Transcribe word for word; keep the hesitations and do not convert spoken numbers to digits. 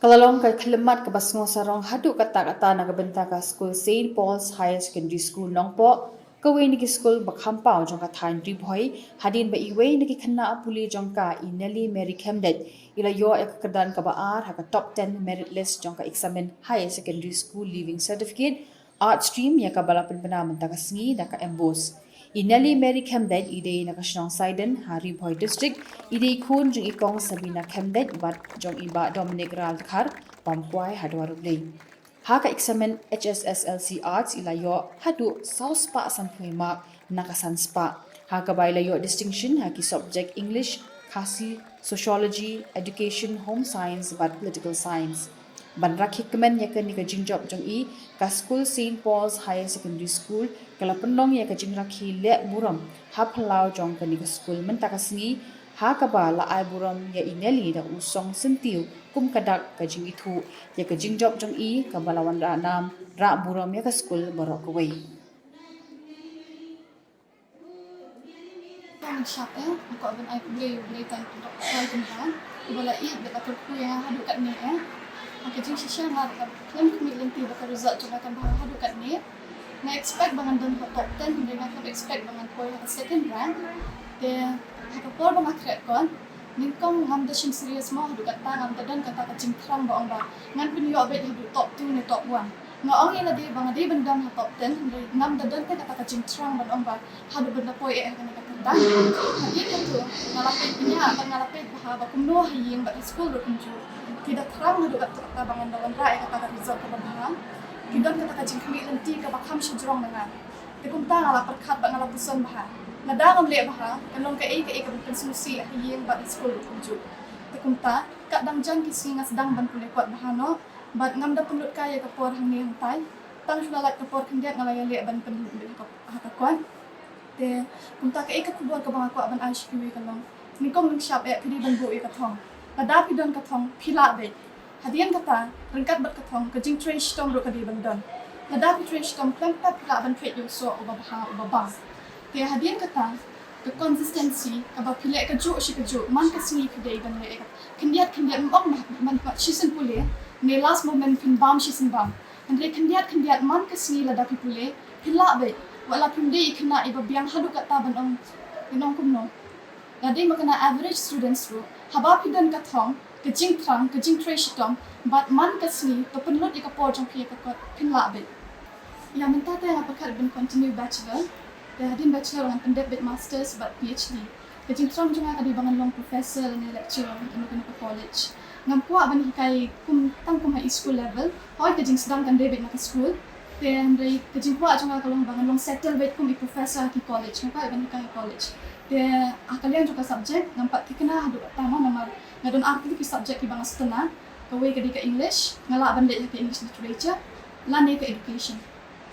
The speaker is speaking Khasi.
Ka la long ka khyllipmat kaba sngewsarong haduh katta katta na ka bynta ka skul Saint Paul's Higher Secondary School Nongpoh, kawei na ki skul ba kham paw jong ka thaiñ Ri Bhoi, hadien ba iwei na ki khynnah pule jong ka, i Nelly Mary Khymdeit, i la ïoh ïa ka kyrdan kaba ar ha ka top ten merit list jong ka eksamin Higher Secondary School Leaving Certificate, Art Stream, ïa kaba la pynbna mynta ka sngi da ka MBOSE. I Nelly Mary Khymdeit i dei na ka shnong Saiden ha Ri Bhoi District, i dei khun jong i Kong Sabina Khymdeit bad jong i Bah Dominic Raldkhar, bam kwai ha Dwar U Blei. Ha ka eksamin HSSLC Arts i la ïoh haduh saw spah sanphew mark na ka san spah, ha kaba i la ïoh distinction ha ki subject English, Khasi, Sociology, Education, Home Science bad Political Science. Ban rakhe kmen ïa kane ka jingjop jong i, ka skul Saint Paul's Higher Secondary School ka la pynlong ïa ka jingrakhe leh burom ha phyllaw jong kane ka skul mynta ka sngi, ha kaba la ai burom ïa i Nelly da u song syntiew kum ka dak ka jingithuh ïa ka jingjop jong i, kaba la wanrah nam rah burom ïa ka skul baroh kawei. Tang shap eh, nga kwah ban ai khublei ïa U Blei tang ka dok ka kai kumba uba la ïeit bad la kyrkhu ïa nga haduh katne eh. Ha ka jingshisha nga ruh ka khlem khmih lynti ba ka result jong nga kan bha haduh katne. Nga expect ba ngan don ha top ten, hynrei nga khlem expect ba ngan poi ha ka second rank. Te ha ka por ba nga khreh kot, nyngkong ngam da shim serious mo haduh katta, ngam da don kata ka jingthrang ba ong ba ngan pynïoh beit haduh top two ne top one. Nga ong ïa lade ba nga dei ban don ha top ten, hynrei ngam da don te kata ka jingthrang ban ong ba haduh ban da poi eh ha kane ka kyrdan. Hadien kata nga la peit bniah bad nga la peit bha ba kumno ha ïing bad ha skul ruh kumjuh ki da thrang haduh katta katta ba ngan da wanrah ïa kata ka result kaba bha. Ki don kata ka jingkhmih lynti kaba kham shajrong na nga. Te kumta nga la pyrkhat bad nga la puson bha. Lada ngam leh bha, kan long kaei kaei kaba pynsngewsih ha ïing bad ha skul ruh kumjuh. Te kumta, katba dang jan ki sngi nga sdang ban pule kot bha noh, bad ngam da pynlut kai ïa ka por hangne hangtai. Tang shu la lait ka por khyndiat nga la ïaleh ban pynlut beit ha ka, ha ka kot. Te kumta kaei ka khubor kaba nga kwah ban ai sha kiwei ka long, nyngkong nyngshap eh phi dei ban buh ïa ka thong. Lada phi don ka thong, phi lah beit. Hadien kata, ryngkat bad ka thong, ka jingtrei shitom ruh ka dei ban don. Lada phi trei shitom khlem pat phi lah ban peit ïa u soh uba bha uba bang. Te hadien kata, ka consistency, kaba phi leh kajuh shi kajuh, man ka sngi phi dei ban leh ïa ka. Khyndiat khyndiat, ym ong man, man, man shisien pule ne last moment phin bam shisien bam. Hynrei khyndiat khyndiat man ka sngi lada phi pule, phi lah beit. Wat la phim dei i khynnah iba biang haduh katta ban ong, ban ong kumno. Lada dei ma kane average students ruh, haba phi don ka thong, ka jingthrang, ka jingtrei shitom, bad man ka sngi, to pynlut ïa ka por jong phi ïa ka kot, phin lah beit. Ïa mynta te nga pyrkhat ban continue bachelor. Te hadien bachelor ngan pyndep beit masters bad PhD. Ka jingthrang jong nga ka dei ba ngan long professor ne lecturer ha kano kano ka college. Ngam kwah ban hikai kum, tang kum ha i school level. Hooid ka jingsdang kan dei beit na ka school. Te hynrei ka jingkwah jong nga ka long ba ngan long settle beit kum i professor ha ki college. Ngam kwah ban hikai ha college. Te ha ka liang jong ka subject ngam pat thikna haduh katta mo namar nga don ar tylli ki subject kiba nga sngewtynnat. Kawei ka dei ka English, nga lah ban leit ha ka English literature lane ka education.